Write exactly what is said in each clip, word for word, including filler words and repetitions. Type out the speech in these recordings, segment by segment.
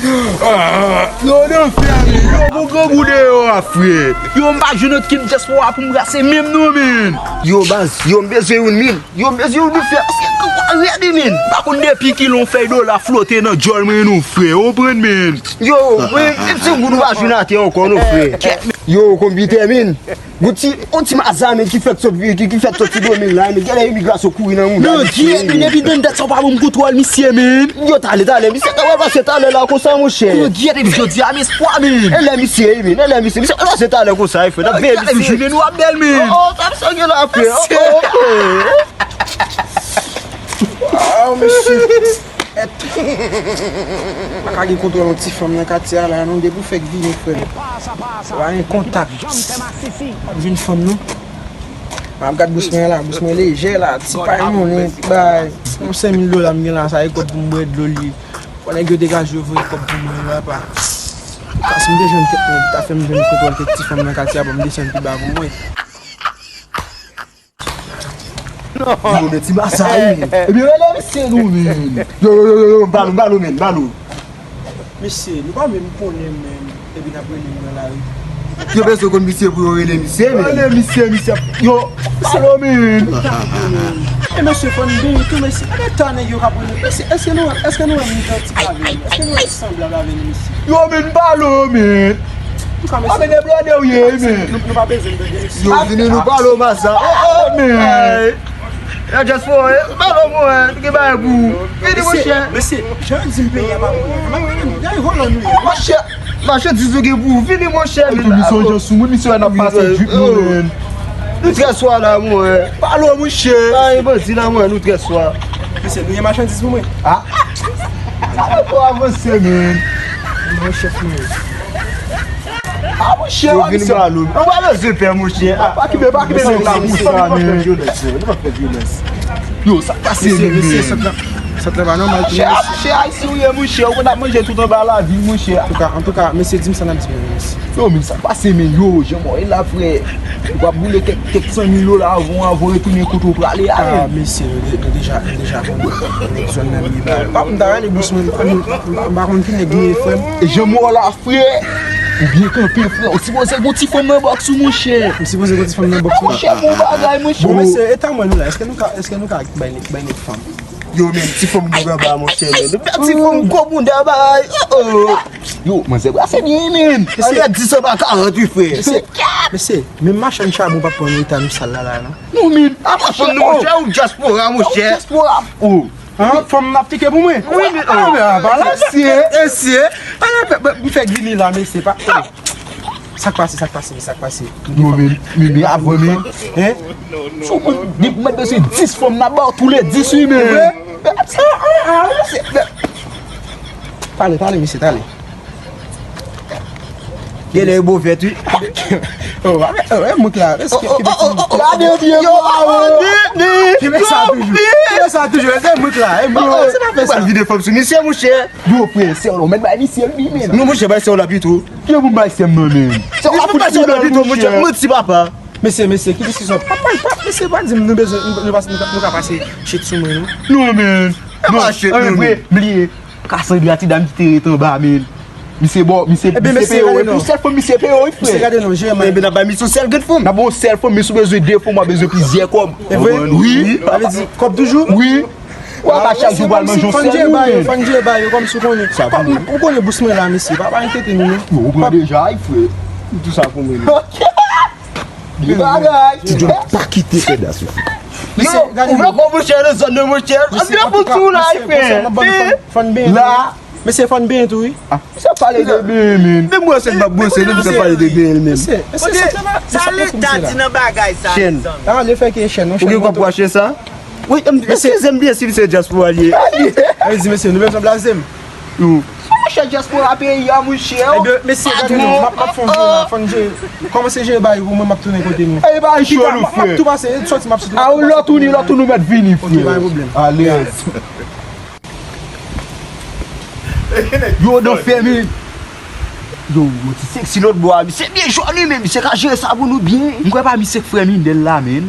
Yo, nan fè, men. Yo, bon grangou deyò a, frè. Yo, m pa jwenn okenn dyaspora pou m brase menm non, men. Yo, baz, yo, m bezwen youn, men. Yo, m bezwen youn, men, frè. Paske grangou a rèd, men. M pa konn depi kilè yon fèy dola flote nan djòl mwen, non, frè. Ou konprann, men. Yo, men, menm si goud ou pa jwenn atè ankò, non, frè. Yo, konbitè, men. Gon ti, yon ti maza, men, ki fèt sot, ki, ki fèt sot ti Domeng la, men, genlè imigrasyon kouri nan moun. Non, Dieu, men, depi nan dat sa w pa ban m kontwòl misye, men. Yo, talè, talè, misye ka pral pase talè la konsa, monchè. Yo, Dieu, depi jodi a, m espwa, men. E lè misye ye, men, e lè misye, misye pral pase talè konsa, e frè, n ap veye misye. Jounen nou ap bèl, men. Oh, oh, sa misye gen la, frè. Oh, oh, oh. Ah, mesye. Pa ka gen kontwòl yon ti fanm nan katye a la, non, depi w fèk vini, frè m. Pa gen kontak. Ap jwenn fanm, non. M ap gad bous mwen la, bous mwen lejè la, ti pay monnen, ti bay. Yon senk mil dola m gen la, sa e kòb pou m bwè dlo li. Fò nèg yo degaje yo voye kòb pou mwen la, pa. Paske m te jwenn kèk nèg, ta fè m jwenn kontwòl kèk ti fanm nan katye a, ban m desann pi ba pou mwen. Yo, men ti basa, wi. Ebyen, rele misye nou, men. Yo, yo, yo, yo, yo, balo, balo, men, balo. Mesye, nou pa menm konnen, men. Epi n ap rele m nan lari. Yo bezwen konn misye pou yo rele misye, men. Rele misye, misye. Yo, balo, men. E mesye, fò n benyen tou, mesye. Gade ta nèg yo k ap rele. Mesye, èske nou, èske nou wè m nan ti pale? Èske nou wè m sanblab avè nou, mesye? Yo, men, balo, men. An touka, mesye. A, men, deblode w ye, men. Nou, nou pa bezwen tande, mesye. Yo, vini nou pale w masa. Oh, oh, men. Ay. La diaspora, eh, balo, mwen, nou gen bagay pou. Vini, monchè. Mesye, jan yo di m peyi a pa bon. Gade, vòlò nou ye. Monchè, machandiz nou gen pou. Vini, monchè. Tout misye yon jan sou moun, misye wè n ap pase drip nou, men. Nou trè swa la, mwen. Balo, monchè. Ay, bandi la, mwen, nou trè swa. Mesye, nou gen machandiz pou mwen? Ah. Sa pa twò avanse, men. Mwen chèf mwen. Ah, monchè, yo vin balo. Ou pa bezwen pè, monchè. Ah, pa kibe, pa kibe nèg la pou sa, men. Nou pa fè vyolans, nou pa fè vyolans. Yo, sa k pase, men? Mesye, sant la, sant la pa nòmal tou, mesye. Chè, chè, Ayisyen ou ye, monchè. Ou konn ap manje tout anba lavil, monchè. Antouka, antouka, mesye, di m sa n ap di, mesye. Yo, men sa k pase, men, yo, jan mwen ye la, frè. Ou p ap boule kèk, kèk san mil dola avan, avan w retounen kote w prale a, men. Ah, mesye, nou de-, nou deja, nou deja konnen. Nèg zòn nan li ba. Pa m ta rele bous mwen, m, m, m pa konn ki nèg li ye, frè m. E jan mwen w la, frè. Ou byen kanpe, frè. Ou sipoze gon ti fanm nan bòks ou, monchè. M sipoze gon ti fanm nan bòks mwen? Monchè, bon bagay, monchè. Bon, mesye, eta mwen nou la. Èske nou ka, èske nou ka bay nèg, bay nèg fanm? Yo, men, ti fanm boug anba, monchè, men. Ti fanm gwo bounda, bay. Oh, oh. Yo, manzè brase byen, men. Anlè dis anba karant, wi, frè. Mesye, mesye, menm machann chabon p ap pran eta nou sal la, la, non. Non, men, a machann nou, monchè, ou dyaspora, monchè. Dyaspora, oh. An, fanm n ap tike pou mwen? Wi, men, oh, men, a pa la, mesye. Mesye, a la, m fèk vini la, mesye, pa. Sa k pase, sa k pase, sa k pase? Yo, men, men, men, avan, men. Hein? Si w konn, depi w mèt bezwen dis fanm, n ap ba w tou le dis, wi, men. Vre? Ah, ah, ah, mesye, men. Pale, pale, mesye, pale. Genlè yo bo vèt, wi. Oh, oh, oh, oh, mouk la. Gade byen, yo, bwa, oh. Kenbe sa toujou. Kenbe sa toujou. Se mouk la, e mouk la. Se pa fè sa. Ou pral vide fanm sou misye, monchè. Yo, frè, sè w la, ou mèt bay misye l, wi, men. Non, monchè, bay sè w la pito. Ki pou m bay sè m nan, men? Sè w la pou bay sè w la pito, monchè. Manti, papa. Mesye, mesye, ki diskisyon? Pa, pa, pa, mesye, pa di m nou bezwen, nou, nou, nou ka pase chit sou mwen, non? Non, men. Non, men. Vre, bliye. Ka sanble a ti dam ki te ret anba, men. Misye bon, misye, misye peye w. Pou sèl fanm misye peye w, wi, frè. Misye gade non, jere may. Ebyen, n ap bay misye yon sèl grenn fanm. N ap bay yon sèl fanm, men si w bezwen de fanm, w ap bezwen plizyè kòb. E vre? Wi. Sa vle di kòb toujou? Wi. W ap chak jou pral manje yon sèl, wi, men. Fò n jere bay yo, fò n jere bay yo, kòm si w konnen. Sa vre. Ou konnen bous mwen la, mesye. Pa, pa enkyete nou, non. Yo, ou pran deja, wi, frè. Tout sa pou mwen. Ok. Gen bagay. Ti John pa kite pèdas ou. Yo, ou vle kò monchè nan zòn nan, monchè. Ap gen pou tou la, frè. Fò n benyen. La. Mesye, fò n benyen tou, wi. Ah, sa pale de benyen, men. Menm mwen se m ap bwose, menm sa pale de benyen, men. Mesye, mesye, sa leta di nan bagay sa, mezanmi. Ah, le fè ke chèn, non, chèn. Ou gen kòb pou achte sa? Wi, m, eskize m byen si se dyaspora li ye. Sa vle di, mesye, nou bezwen blaze m. Yo. Monchè, dyaspora peyi a, monchè. Ebyen, mesye, gade non, m ap, m ap fè yon jere la, fò n jere. Kòmanse jere bay pou mwen, m ap tounen kote nou. E bay cho nou, frè. M ap tou pase, sòti, m ap soti. A, lè w tounen, lè w tounen, ou mèt vini, frè. Ok, pa gen pwoblèm. Alèz. Yo, nan fèmen. Yo, yo, ti seksi lòt bò a, misye byen jòni, men misye ka jere sa pou nou byen. M kwè pa misye k frè Mindèl la, men.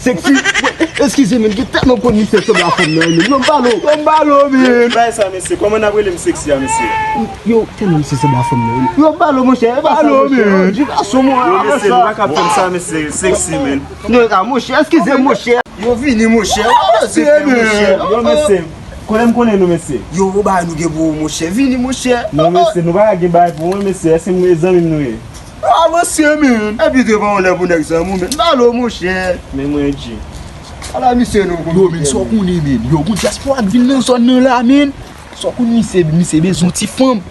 Seksi, wè, Eskize, men, gen tèlman konn misye sanble a fanm nan, men. Yo, m pale w, yo, m pale w, men. Bay sa, mesye. Kòman n ap rele m seksi a, mesye? Yo, tèlman misye sanble a fanm nan, men. Yo, m pale w, monchè. E pa sa, monchè. Di gason, mwen. Yo, mesye, nou pa ka fè m sa, mesye. Seksi, men. Non, e ka, monchè. Eskize, monchè. Yo, vini, monchè. Yo, mesye, men. Yo, mesye. Kote m konnen nou, mesye? Yo, bagay nou gen pou ou, monchè. Vini, monchè. Non, mesye, nou pa ka gen bagay pou mwen, mesye. Èske m e zanmi m nou ye? Avanse, men. Epi devan yon lè pou nèg zanmi w, men. Balo, monchè. Men mwen, G. Ala misye, non, yo, men, sa w konnen, men. Yo, gon dyaspora k vin nan zòn nan la, men. Sa w konnen, misye, misye bezwen ti fanm.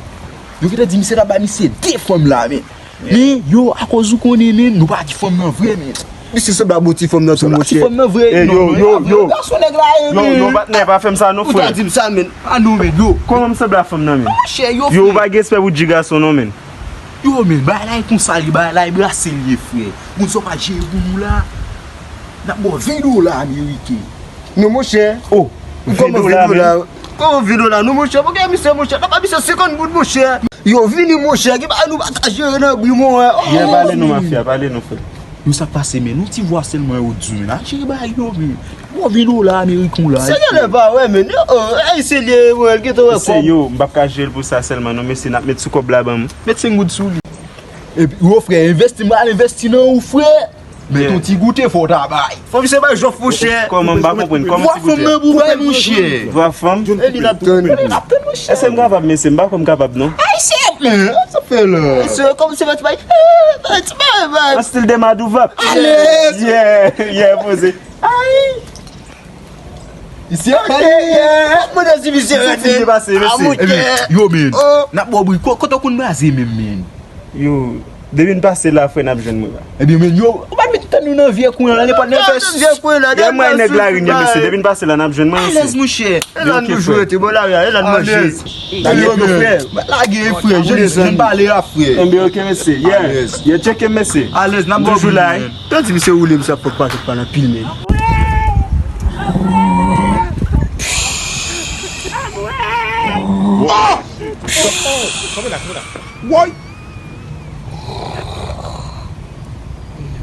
Yo gentan di misye t ap bay misye de fanm la, men. Men, yo, akoz ou konnen, men, nou pa di fanm nan vre, men. Misye sanble a bon ti fanm nan tou, monchè. Ti fanm nan vre. E, yo, yo, yo. Gason nèg la ye, men. Non, non, patnè, pa fè m sa, non, frè. Ou ta di m sa, men. A non, men, yo. Kòman m sanble a fanm nan, men? Monchè, yo, frè. Yo, ou pa gen respè pou G gason, non, men. Yo, men, bagay la e konsa li, bagay la e brase li ye, frè. Moun sa w pa jere pou nou la. N ap ba w ven dola ameriken. Non, monchè. Oh, ven dola, men. Kòman ven dola? Kòman ven dola? Non, monchè, pou gen misye, monchè. N ap ba misye senkant goud, monchè. Yo, vini, monchè. Gen bagay nou pa ka jere nan bri, monchè. Oh, vini. Pale nou, mafya, pale nou, frè. Yo, sa k pase, men? Yon ti vwa sèlman yo di w, men. Al jere bagay yo, men. Ba w ven dola ameriken w la. Se genlè pa wè, men. Yo, oh, Ayisyen li ye, mwen, l gentan wè kòb. Yo, m p ap ka jere l pou sa sèlman, non, mesye, n ap met sou kòb la ban m. Met senk goud sou li. Epi, yo, frè, envesti, m pral envesti nan ou, frè. Met yon ti goute, fò w ta bay. Fò misye bay jòf, monchè. Kòman, m pa konprann, kòman ti goute a? Vwa fanm nan pou bay, monchè. Vwa fanm? E li n ap tann. Li n ap tann, monchè. Èske m kapab, mesye? M pa kwè m kapab, non. Ayisyen, men, sa fè la. Ayisyen, kòm se mèt bay. An stil de Madouvap. Alèz. Yeah, yeah, poze. Ay. Misye, ok, yeah. Mwen di misye rete. Pase, mesye. Yo, men. N ap ba w bri. Ko-, kote w konn baze menm, men? Yo, depi n pase la, frè, n ap jwenn mwen la. Ebyen, men, yo, ou pa t met tann nou nan vye kwen la, nenpòt nèg fè vye kwen la. Lè mwen nèg lari, mesye, depi n pase la, n ap jwenn mwen, mesye. Alèz, monchè. E la n toujou rete, bò lari a, e la n manje. Lage pye, frè. Lage, frè, jèn, jèn pale a, frè. Enben, ok, mesye. Yeah. Yeah, tcheke, mesye. Alèz, n ap toujou la, wi. Tann ti misye woule, misye ap fòk pase pa nan pil, men. Woy!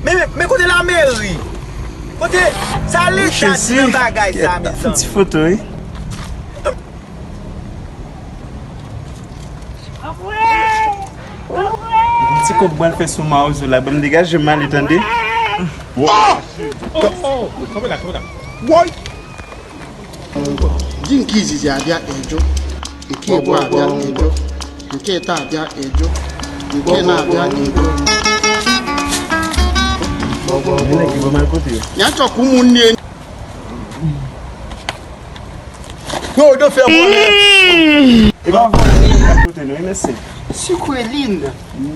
Men, men, men kote lameri? Kote sa leta di nan bagay sa, mezanmi? Ti foto, wi. Ti kòb pral fè sou mawozo la, ban m degaje m ale, tande. Woy! Woy! Dinky Zizia bia ejo. Nke bwa bia ejo. Nke ta bia ejo. Nke na bia ejo. Nèg yo mal kote yo. Nyan chòk ou moun ye. Yo, yo fè vòlè. E pa vòlè, e pa kote nou, e mesye. Sikwe lin.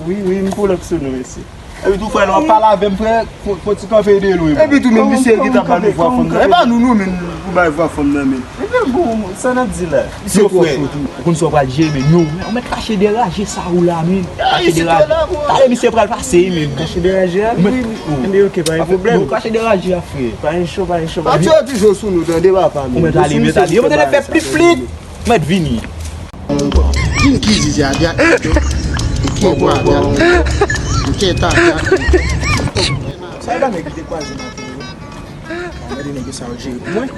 Wi, wi, m pou lòk sou nou, mesye. Epi tou, frè, lè w ap pale avè m, frè, fò, fò ti kanpe de lwen. Epi tou, men misye ki ta ba nou vwa fanm nan. E pa nou, nou, men, pou bay vwa fanm nan, men. Epi bon, sa n ap di la? Misye twò cho tou. Ou konn sa w pral jere, men, yo, ou mèt kache deraje sa ou la, men. Kache deraje. Talè misye pral pase, men. Kache deraje a? Wi, wi. Enben, ok, pa gen pwoblèm. Kache deraje a, frè. Pa gen cho, pa gen cho, pa gen cho. Yo toujou sou nou, tande, papa, men. Ou mèt ale, mèt ale. Yo mèt ale fè plip, plip. Mèt vini. Dinky Zizia bia ejo. Nke bwa bia ejo. Nke ta bia ejo. Sa e pa nèg ki te kwaze maten yo? Mwen de nèg sa yo jere pou mwen.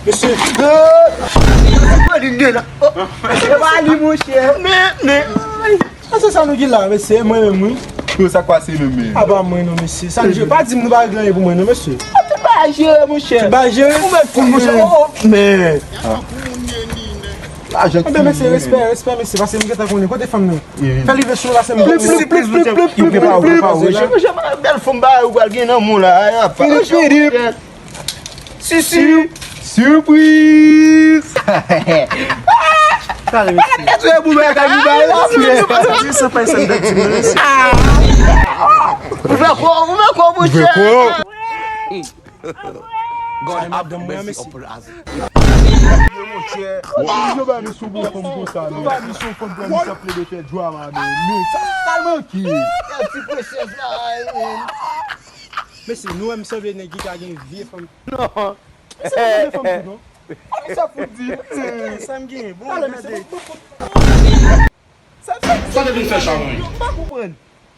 Mesye. Mwen de la. E pa li, monchè. Men, men. Sa se sa nou ki la, mesye, mwen menm, wi. Yo, sa k pase menm, men? A pa mwen non, mesye. Sa n jwe, pa di m nou pa regle anyen pou mwen non, mesye. Tout bagay jere, monchè. Tout bagay jere? Ou mèt fou, monchè. Oh, men. Lajan ki fini, mesye, respè, respè, mesye, paske m gentan konnen. Kote fanm nan? Fè li vle sou la, se m. Plip, plip, plip, plip, plip, plip, plip. Bèl fanm ba ou pral gen nan moun la. Fini, fini. Sisi! Sipriz! Ou fè kwa, ou fè kwa, monchè! God have mercy upon us. Yo, monchè. Yo ba misye yon bon fanm konsa, men. Yo ba misye yon fanm pou misye ap plede fè drama, men. Men, sa, sa l manke. Ti presyon sa, men. Mesye, nou wè m sanble nèg ki ka gen vye fanm. Non. Mesye, nou gen fanm tou, non? A, misye ap fout di. Sa m gen, bon, talè, mesye, gade. Sa, sa, sa te vin fè chawony? M pa konprann.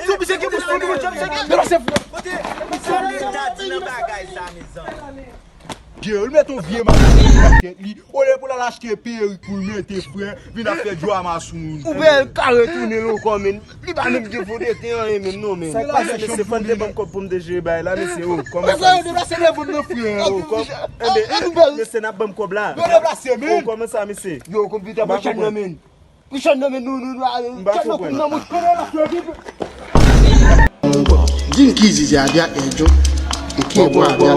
Sou misye ki bous pou nou, misye ki. Depase frè. Kote misye ta di nan bagay sa, mezanmi? Dye, li met yon vye maske sou tèt li. Olye pou l al achte perik pou l mete, frè, vin ap fè drama sou moun. Ou wè l ka retounen l ankò, men. Li pa menm gen fondeten anyen menm non, men. Sa k pase, mesye, fò n te ban m kòb pou m te jere bagay la, mesye, o, kòman sa, mesye? Deplase devan nan frè. O, kòm, enben, mesye, n ap ban m kòb la. Yo deplase, men. O, kòman sa, mesye? Yo, konpitè, pran chèn nan men. Pran chèn nan men, nou, nou, nou, m pa konprann. Din ki zizi a bya e djo. Ki e bwa a bya.